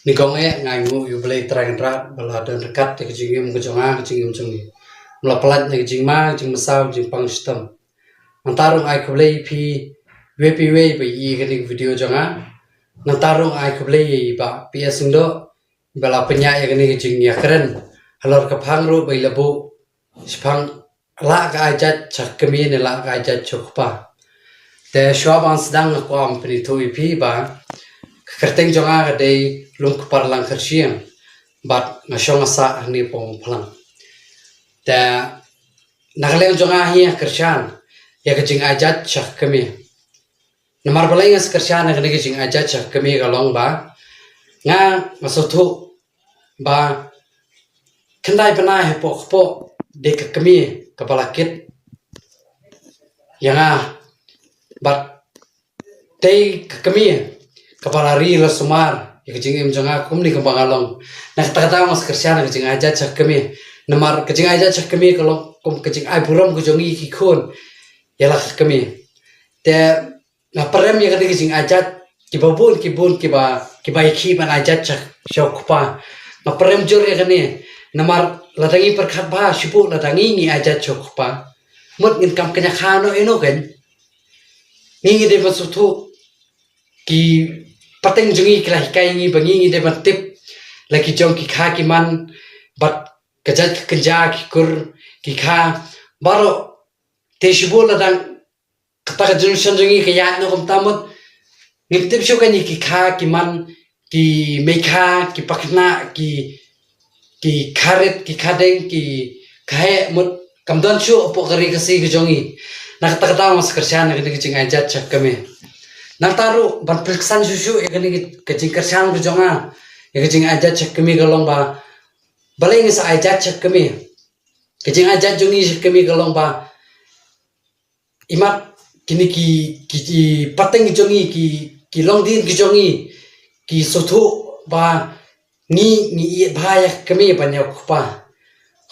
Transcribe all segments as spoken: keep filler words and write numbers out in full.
Nyngkong eh nga ainguh ïa U Blei Trai Kynrad ba la don ryngkat ïa ka jingim ka jong nga, ka jingim jong ngi. Ba la pyllait na ka jingma, ka jingmynsaw, ka jingpang shitom. Nangta ruh nga ai khublei ïa phi iwei pa iwei ba ïohi ïa kane ka video jong nga. Nangta ruh nga ai khublei ïa i Bah P S Lyngdoh ba la pynïaid ïa kane ka jingïakren halor ka phang ruh ba i la buh shaphang la ka ai jait sha ka kmie ne la ka ai jait sha u kpa. Te shuwa ban sdang nga kwah ban pynithuh ïa phi ba ka kyrteng jong nga ka dei Lum Kparlang Kharshiang bad nga shong nga sah hangne Pongphalang. Te na ka liang jong nga hi nga kyrshan ïa ka jingai jait sha ka kmie. Namar balei nga sa kyrshan ïa kane ka jingai jait sha ka kmie ka long ba nga nga sngewthuh ba khyndai bnai hapoh kpoh dei ka kmie kaba la kit ïa nga bad dei ka kmie kaba la ri la sumar ïa ka jingim jong nga kumne kumba nga long. Na kata ka daw nga sa kyrshan ïa ka jingai jait sha ka kmie namar ka jingai jait sha ka kmie ka long kum ka jingai burom ka jong ngi ki khun ïa la ka kmie. Te nga pyrem ïa kane ka jingai jait kiba bun ki bun kiba kiba ïa ki ban ai jait sha sha u kpa. Nga pyrem jur ïa kane namar lada ngi pyrkhat bha shu buh lada ngi ngi ai jait sha u kpa. Mut ngin kam kynja kha noh ïa no kein. Ngi ngi dei ban sngewthuh ki pateng jong ngi ki la hikai ngi ba ngi ngi dei ban tip la ki jong ki kha ki man bad ka jait ka kynja ki kur ki kha baroh. Te shu buh lada kata ka generation jong ngi ka ïaid noh kumta mut ngim tip shuh kein ki kha ki man ki mei kha ki pakhynnah ki ki kha rit ki kha deng ki kha heh mut kam don shuh hapoh ka ri Khasi ka jong ngi. Na kata ka daw nga sa kyrshan ïa kane ka jingai jait sha ka kmie. Nangta ruh ban pyrkhat shuh shuh ïa kane ka jingkyrshan ka jong nga ïa ka jingai jait sha ka kmie ka long ba balei nga sa ai jait sha ka kmie. Ka jingai jait jong ngi sha ka kmie ka long ba imat kine ki ki ki pateng ki jong ngi ki ki longdien ki jong ngi ki sngewthuh ba ngi ngi ïeit bha ïa ka kmie ban ïa u kpa.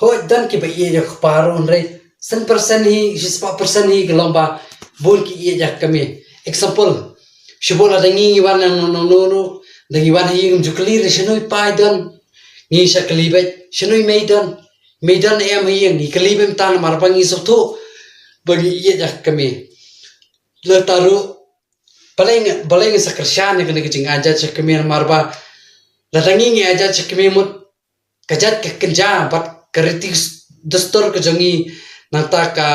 Hooid don kiba ïeit ïa u kpa ruh hynrei san percent hi shispah percent hi ka long ba bun ki ïeit ïa ka kmie. Example shu buh lada ngi ngi wan na no no no no da ngi wan ha ïing ju kylli da shano i pa i don ngi sa kylli beit shano i mei i don. Mei don em ha ïing ngi kylli beit mynta namar ba ngi sngewthuh ba ngi ïeit ïa ka kmie. Lada ruh balei nga balei nga sa kyrshan ïa kane ka jingai jait sha ka kmie namar ba lada ngi ngi ai jait sha ka kmie mut ka jait ka kynja bad ka riti dustur ka jong ngi nangta ka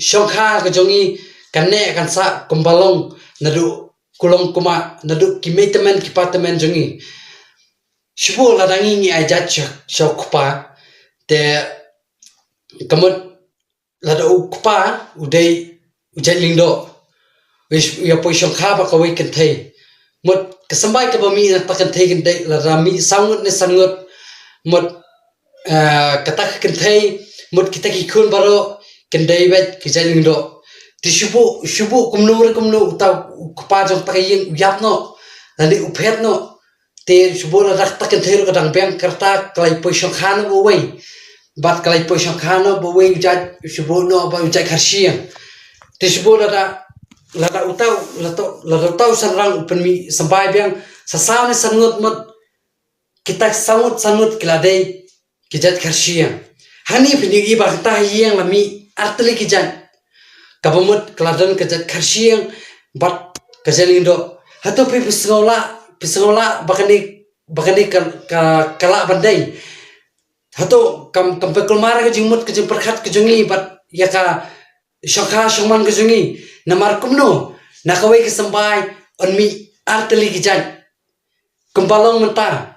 shongkha ka jong ngi kan neh kan sah kumba long naduh kulong kumah naduh ki mei tymmen ki pa tymmen jong ngi. Shu buh lada ngi ngi ai jait sha sha u kpa te ka mut lada u kpa u dei u jait Lyngdoh u ïa poi shongkha bad kawei kynthei. Mut ka symbai kaba mih na kata kynthei kan dei lada mih saw ngut ne san ngut mut kata ka kynthei mut kita ki khun baroh kan dei beit ki jait Lyngdoh. Te shu buh shu buh kumno re kumno uta u kpa jong ta ka ïing u ïap noh lane u phet noh. Te shu buh lada kata kynthei ruh ka dang biang kata ka la ïa poi shongkha noh bad uwei bad ka la ïa poi shongkha noh bad uwei u jait shu buh noh bad u jait Kharshiang. Te shu buh lada lada uta lada uta u shynrang u pynmih symbai biang sa saw ne san ngut mut kita saw ngut san ngut ki la dei ki jait Kharshiang. Hangne phin ïohi ba kata ha ïing la mih artylli ki jait kaba mut ka la don ka jait Kharshiang bad ka jait Lyngdoh. Hato phi phi sngewlah phi sngewlah ba kane ba kane ka ka ka lah ban dei. Hato kam kam phi kulmar ka jingmut ka jingpyrkhat ka jong ngi bad ïa ka shongkha shongman ka jong ngi. Namar kumno na kawei ka symbai yn mih artylli ki jait. Kumba long mynta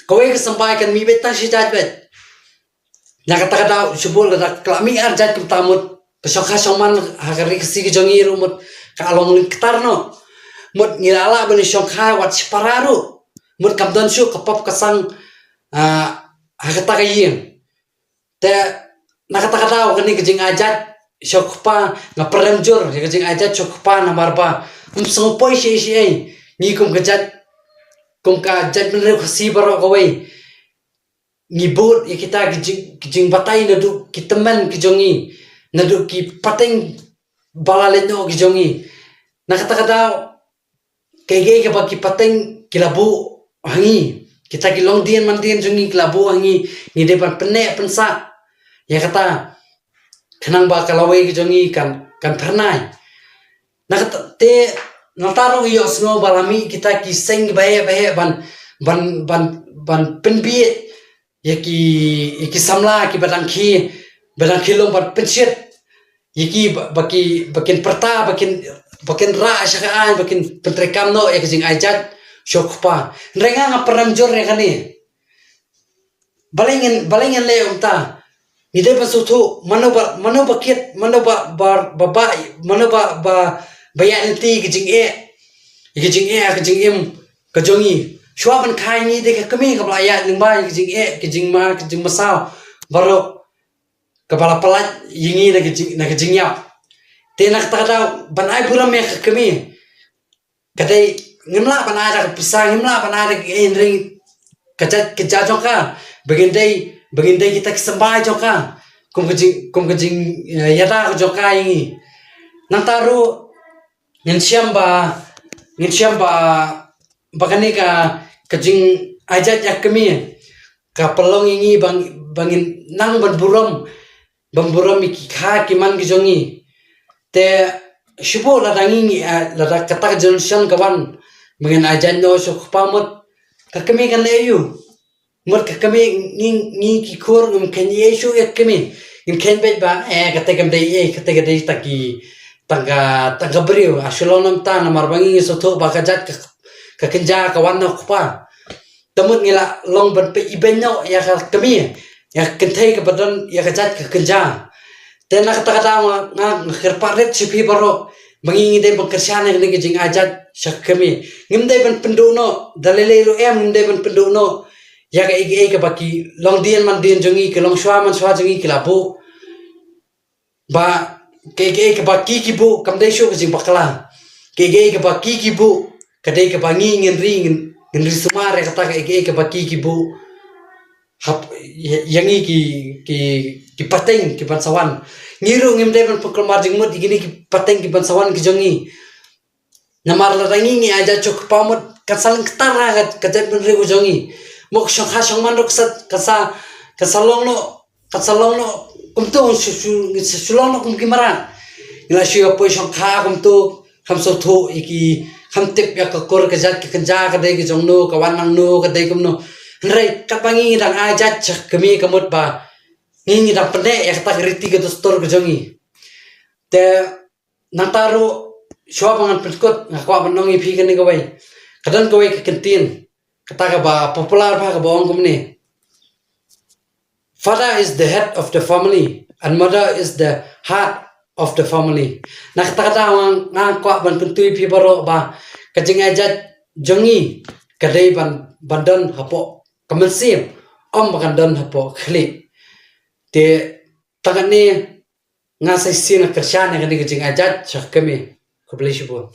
kawei ka symbai kan mih beit tang shi jait beit. Na kata ka daw shu buh lada ka la mih ar jait kumta mut ka shongkha shongman ha ka ri Khasi ka jong ngi ruh mut ka long lyngktar noh. Mut ngi la lah ban shongkha wat shipara ruh mut kam don shuh ka pop ka sang ha kata ka ïing. Te na kata ka daw kane ka jingai jait sha u kpa nga pyrem jur ïa ka jingai jait sha u kpa namar ba ym sngewpoi shi shi ei ngi kum ka jait kum ka jait bynriew Khasi baroh kawei ngi bud ïa kita ki jing ki jingbatai naduh ki tymmen ki jong ngi naduh ki pateng ba la leit noh ki jong ngi. Na kata ka daw kaei kaei kaba ki pateng ki la buh ha ngi, kita ki longdien mandien jong ngi ki la buh ha ngi, ngi dei ban pynneh pynsah ïa kata, khnang ba ka lawei ka jong ngi kan, kan phyrnai. Na kata te, nangta ruh ïohsngew ba la mih kita ki seng kiba heh ba heh ban, ban, ban, ban pynbiej ïa ki, ïa ki samla kiba dang khie, ba dang khie long ban pynshit ïa ki ba, ba ki, ba kin pyrta, ba kin, ba kin rah sha ka aiñ, ba kin pyntreikam noh ïa ka jingai jait sha u kpa. Hynrei nga nga pyrshang jur ïa kane. Balei ngin, balei ngin leh kumta? Ngi dei ban sngewthuh, mano ba, mano ba kit, mano ba, ba, ba, ba, mano ba, ba, ba ïaid lynti ka jingeh, ka jingeh, ka jingim ka jong ngi. Shuwa ban kha ïa ngi dei ka kmie kaba la ïaid lyngba ka jingeh, ka jingma, ka jingmasaw baroh, kaba la pyllait ïa ngi na ka jing, na ka jingïap. Te na kata ka daw ban ai burom ïa ka kmie, ka dei, ngim lah ban ai da ka pisa, ngim lah ban ai da ka, eh, ring ka jait ka jait jong ka. Ba ngin dei, ba ngin dei kita ki symbai jong ka, kum ka jing, kum ka jing, eh, ïada ka jong ka ïa ngi. Nangta ruh ngin shem ba, ngin shem ba, ba kane ka, ka jingai jait ïa ka kmie ka pynlong ïa ngi ba, ba ngin nang ban burom, ban burom ïa ki kha ki man ki jong ngi. Te shu buh lada ngi, ngi, ah, lada kata ka generation ka wan ba ngin ai jait noh sha u kpa, mut ka kmie kan leh aïu? Mut ka kmie, ngi, ngi ki khun ngim kheiñ ei shuh ïa ka kmie. Ngin kheiñ beit ba, eh, kata kam dei ei, kata ka dei tang ki, tang ka, tang ka briew. Ah, shu long namar ba ngi ngi sngewthuh ba ka jait ka, ka kynja ka wan na u kpa. Te mut ngi la long ban peit ibeiñ noh ïa ka kmie, ïa ka kynthei kaba don ïa ka jait ka kynja. Te na kata ka daw nga, nga, nga kyrpad rit sha phi baroh ba ngi ngi dei ban kyrshan ïa kane ka jingai jait sha ka kmie. Ngim dei ban pynduh noh, da lei lei ruh em, ngim dei ban pynduh noh ïa kaei kaei kaba ki longdien mandien jong ngi, ki longshuwa manshuwa jong ngi ki la buh. Ba kaei kaei kaba ki ki buh kam dei shuh ka jingbakla. Kaei kaei kaba ki ki buh ka dei kaba ngi ngin ri, ngin, ngin ri sumar ïa kata kaei kaei kaba ki ki buh. Hap, ïa, ïa ngi ki, ki, ki pateng ki ban sa wan. Ngi ruh ngim dei ban pynkulmar jingmut ïa kine ki pateng ki ban sa wan ki jong ngi. Namar lada ngi ngi ai jait sha u kpa, mut kan sa lyngktar ha ka, ka jaitbynriew ka jong ngi. Mut ka shongkha shongman ruh ka sa, ka sa, ka sa long noh, ka sa long noh kumto, shu, shu, shu long noh kum ki mrad. Ngi la shu ïa poi shongkha kumto, kham sngewthuh ïa ki, kham tip ïa ka kur ka jait ka kynja ka dei ka jong no, ka wan nangno, ka dei kumno. Hynrei katba ngi ngi dang ai jait sha ka kmie ka mut ba ngi ngi dang pynneh ïa kata ka riti ka dustur ka jong ngi. Te nangta ruh, shuwa ba ngan pynkut, nga kwah ban ong ïa phi kane kawei. Ka don kawei ka kyntien, kata kaba popular bha kaba ong kumne: Father is the head of the family and mother is the heart of the family. Na kata ka daw nga, nga kwah ban kyntu ïa phi baroh ba ka jingai jait jong ngi ka dei ban, ban don hapoh ka mynsiem, ym ba kan don hapoh ka khlieh. Te tang katne, nga sa shisien nga kyrshan ïa kane ka jingai jait sha ka kmie. Khublei shibun.